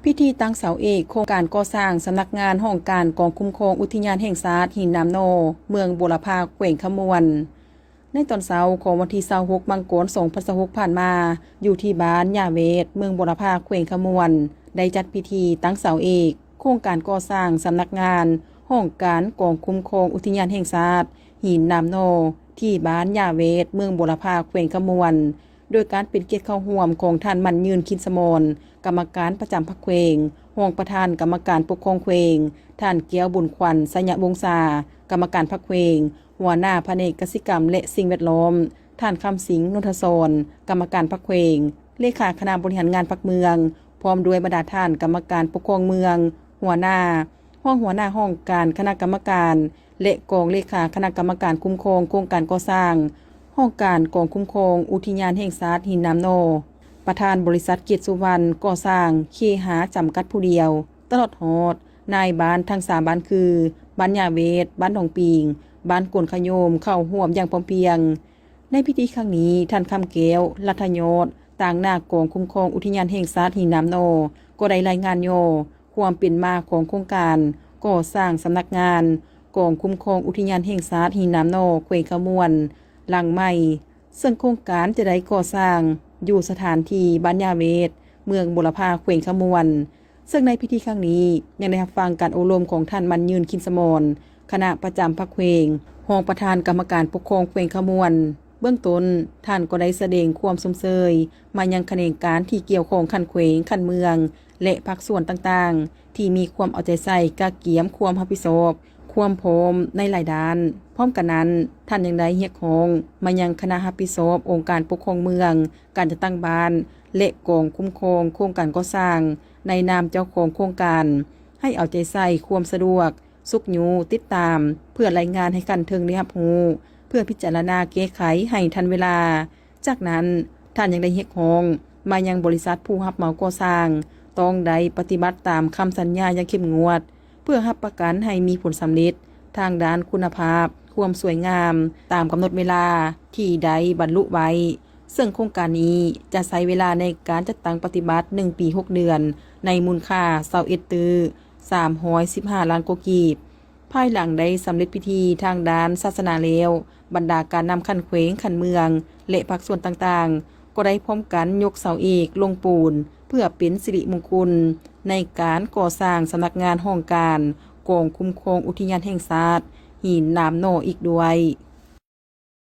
ພິທີຕັ້ງເສົາເອກໂຄງການກໍ່ສ້າງສຳນັກງານຫ້ອງການກອງຄຸ້ມຄອງອຸທິຍານແຫ່ງຊາດຫີນນ້ຳໜໍ່ ເມືອງບົວລະພາ ແຂວງຄຳມ່ວນ. ໃນຕອນເຊົ້າຂອງວັນທີຊາວຫົກ ມັງກອນ ສອງພັນຊາວຫົກ ຜ່ານມາ, ຢູ່ທີ່ບ້ານຫຍ້າເວດ ເມືອງບົວລະພາ ແຂວງຄຳມ່ວນ ໄດ້ຈັດພິທີຕັ້ງເສົາເອກໂຄງການກໍ່ສ້າງສຳນັກງານຫ້ອງການກອງຄຸ້ມຄອງອຸທິຍານແຫ່ງຊາດຫີນນ້ຳໜໍ່ ທີ່ບ້ານຫຍ້າເວດ ເມືອງບົວລະພາ ແຂວງຄຳມ່ວນ. ໂດຍການເປັນກຽດເຂົ້າຮ່ວມຂອງທ່ານ ໝັ້ນຍືນ ຄິນສະໝອນ ກຳມະການປະຈຳພັກແຂວງ, ຮອງປະທານກຳມະການປົກຄອງແຂວງ, ທ່ານ ແກ້ວບຸນຂວັນ ໄຊຍະວົງສາ ກຳມະການພັກແຂວງ, ຫົວໜ້າພະແນກກະສິກຳ ແລະ ສິ່ງແວດລ້ອມ, ທ່ານ ຄຳສິງ ນົນທະສອນ ກຳມະການພັກແຂວງ, ເລຂາຄະນະບໍລິຫານງານພັກເມືອງ, ພ້ອມດ້ວຍບັນດາທ່ານກຳມະການປົກຄອງເມືອງ, ຫົວໜ້າ, ຮອງຫົວໜ້າຫ້ອງການຄະນະກຳມະການ ແລະ ກອງເລຂາຄະນະກຳມະການຄຸ້ມຄອງໂຄງການກໍ່ສ້າງຫ້ອງການກອງຄຸ້ມຄອງອຸທິຍານແຫ່ງຊາດຫີນນ້ຳໜໍ່, ປະທານບໍລິສັດ ເກດສຸວັນ ກໍ່ສ້າງເຄຫາ ຈຳກັດຜູ້ດຽວ, ຕະຫຼອດຮອດນາຍບ້ານທັງສາມບ້ານຄື ບ້ານຫຍ້າເວດ, ບ້ານໜອງປີງ, ບ້ານກົນຂະໂຍມ ເຂົ້າຮ່ວມຢ່າງພ້ອມພຽງ. ໃນພິທີຄັ້ງນີ້, ທ່ານ ຄຳແກ້ວ ລັດທະຍອດ ຕາງໜ້າກອງຄຸ້ມຄອງອຸທິຍານແຫ່ງຊາດຫີນນ້ຳໜໍ່ ກໍໄດ້ລາຍງານຫຍໍ້ຄວາມເປັນມາຂອງໂຄງການກໍ່ສ້າງສຳນັກງານກອງຄຸ້ມຄອງອຸທິຍານແຫ່ງຊາດຫີນນ້ຳໜໍ່ ແຂວງຄຳມ່ວນ ຫຼັງໃໝ່, ເຊິ່ງໂຄງການຈະໄດ້ກໍ່ສ້າງຢູ່ສະຖານທີ່ບ້ານຫຍ້າເວດ, ເມືອງບົວລະພາ ແຂວງຄຳມ່ວນ. ເຊິ່ງໃນພິທີຄັ້ງນີ້ ຍັງໄດ້ຮັບຟັງການໂອ້ລົມຂອງທ່ານ ໝັ້ນຍືນ ຄິນສະໝອນ ຄະນະປະຈຳພັກແຂວງ, ຮອງປະທານກຳມະການປົກຄອງແຂວງຄຳມ່ວນ. ເບື້ອງຕົ້ນ, ທ່ານກໍໄດ້ສະແດງຄວາມຊົມເຊີຍມາຍັງຂະແໜງການທີ່ກ່ຽວຂ້ອງຂັ້ນແຂວງ, ຂັ້ນເມືອງ ແລະ ພາກສ່ວນຕ່າງໆ ທີ່ມີຄວາມເອົາໃຈໃສ່ກະກຽມຄວາມຮັບຜິດຊອບ, ຄວາມພ້ອມໃນຫຼາຍດ້ານ. ພ້ອມກັນນັ້ນ, ທ່ານຍັງໄດ້ຮຽກຮ້ອງມາຍັງຄະນະຮັບຜິດຊອບອົງການປົກຄອງເມືອງ, ການຈັດຕັ້ງບ້ານ ແລະ ກອງຄຸ້ມຄອງໂຄງການກໍ່ສ້າງ ໃນນາມເຈົ້າຂອງໂຄງການ ໃຫ້ເອົາໃຈໃສ່ຄວາມສະດວກ, ຊຸກຍູ້ຕິດຕາມ ເພື່ອລາຍງານໃຫ້ຂັ້ນເທິງໄດ້ຮັບຮູ້, ເພື່ອພິຈາລະນາແກ້ໄຂໃຫ້ທັນເວລາ. ຈາກນັ້ນ, ທ່ານຍັງໄດ້ຮຽກຮ້ອງມາຍັງບໍລິສັດຜູ້ຮັບເໝົາກໍ່ສ້າງ ຕ້ອງໄດ້ປະຕິບັດຕາມຄຳສັນຍາຢ່າງເຂັ້ມງວດ ເພື່ອຮັບປະກັນໃຫ້ມີຜົນສຳເລັດທາງດ້ານຄຸນນະພາບ, ຄວາມສວຍງາມ ຕາມກຳນົດເວລາທີ່ໄດ້ບັນລຸໄວ້. ເຊິ່ງໂຄງການນີ້ຈະໃຊ້ເວລາໃນການຈັດຕັ້ງປະຕິບັດໜຶ່ງປີຫົກເດືອນ ໃນມູນຄ່າຊາວເອັດຕື້ສາມຮ້ອຍສິບຫ້າລ້ານກວ່າກີບ. ພາຍຫຼັງໄດ້ສຳເລັດພິທີທາງດ້ານສາສະໜາແລ້ວ, ບັນດາການນຳຂັ້ນແຂວງ, ຂັ້ນເມືອງ ແລະ ພາກສ່ວນຕ່າງໆ ກໍໄດ້ພ້ອມກັນຍົກເສົາເອກລົງປູນ ເພື່ອເປັນສິລິມຸງຄຸນໃນການກໍ່ສ້າງສຳນັກງານຫ້ອງການກອງຄຸ້ມຄອງອຸທິຍານແຫ່ງຊາດຫີນນ້ຳໜໍ່ອີກດ້ວຍ.